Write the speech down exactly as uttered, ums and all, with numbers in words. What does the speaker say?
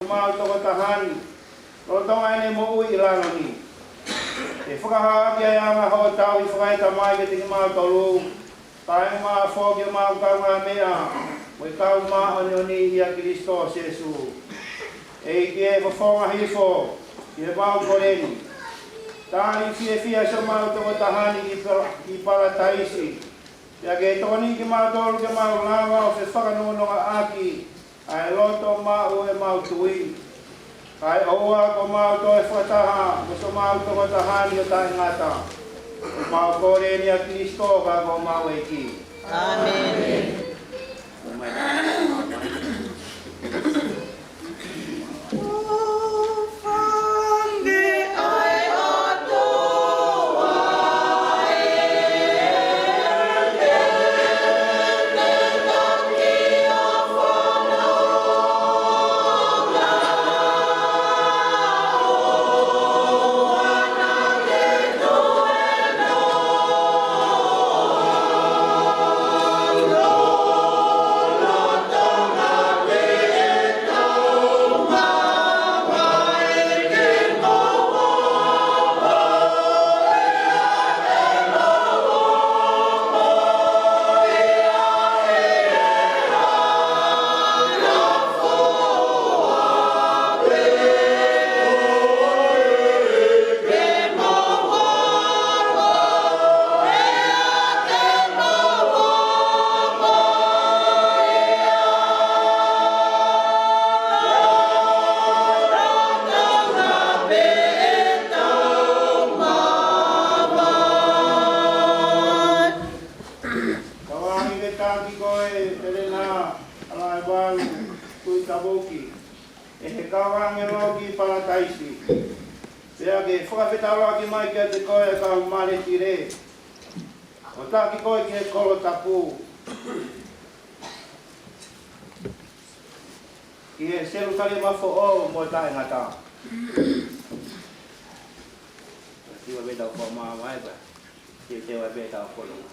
Mau tokotaha ni, lolotonga ʻene moʻui ʻi lalo ni. ʻE fakahā ʻaki ʻa e anga hoʻo tauhi fakaetamai kiate kimautolu, kae ʻumaʻā foki ʻemau kaungāmeʻa mo e kau māʻoniʻoni ʻia Kilisitō Sēsū. ʻEiki ē, fofonga hifo ʻi heʻemau kole ni. Tali fiefia siʻomau tokotaha ni ʻi pala-, ʻi palataisi. Pea ke tokoniʻi kimautolu ke mau lava ʻo fefakanongonongoʻaki ʻa e loto maʻu ʻemau tui. Kae ʻoua kuo mau toe fakataha mo siʻomau tokotaha ni ʻo taʻengata. Mau kole ni ʻia Kilisitō ko homau ʻEiki. ʻĀmeni. Tauange ke taki koe, ʻElena Alaevalu Tuʻitavuki, ʻe he kau ʻāngelo ki palataisi. Pea ke fakafetaulaki mai kiate koe ʻa e kau māletile, ʻo taki koe ki he kolo tapu, ki he Selūsalema foʻou mo taʻengata. Kiʻi ʻai pē ʻetau foʻi māmani pē. Kiʻi ʻai pē ʻetau foʻi māmani.